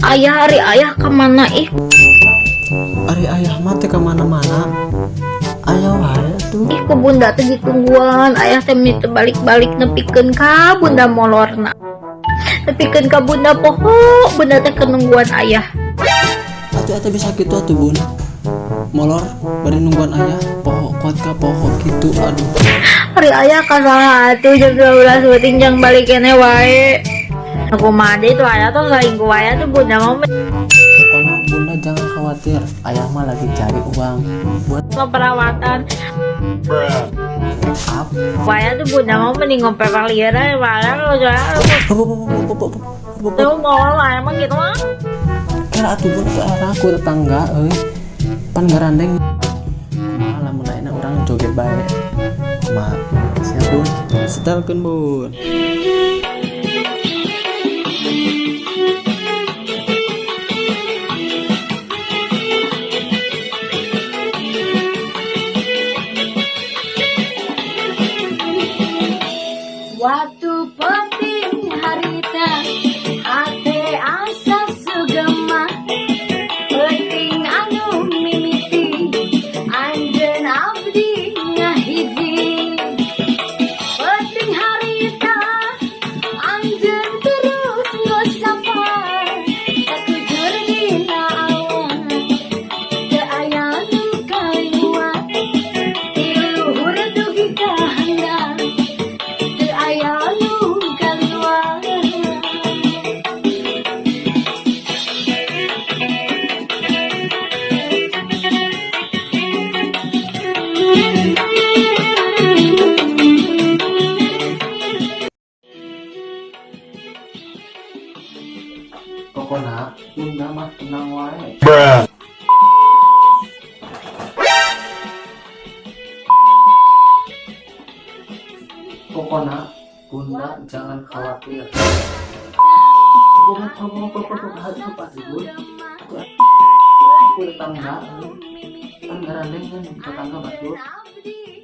Ayah, ari ayah kemana ih? Ari ayah mah teh kemana-mana. Ayah wae tuh. Ih, ku bunda teh ditungguan, ayah teh teu balik-balik, nepikeun ka bunda molorna. Nepikeun ka bunda poho, bunda teh keur nungguan ayah. Atuh eta bisa gitu atuh, Bun. Molor bari nungguan ayah, poho kuat ka poho gitu, aduh. Ari ayah ka saha atuh jam 12 peuting jang balik keneh wae? Aku mah itu ayah tuh selingkuh wae tuh, bunda mau. Pokoknya bunda jangan khawatir, ayah mah lagi cari uang buat perawatan make up. Wae tuh, bunda mau mending ngompel liar aja malah tuh mau lah emang gitu mah. Kira atuh, Bun, ke arah aku tetangga euy. Pan garandeng. Kumaha lamun ayeuna urang joget bae? Kumaha? Siap, Bun. Setelkeun, Bun. Waktu peuting harita hate asa sugema, peuting anu mimiti anjeun abdi ngahiji, peuting harita anjeun terus ngosapa sakujur dina awan, teu aya nu kaliwat ti luhur dugi ka handap, teu aya nu kaliwat. Pokoknya bunda mah tenang wae. Pokoknya bunda jangan khawatir. Bun, aku tetangga, kan garandeng kan tetangga batur. Abdi.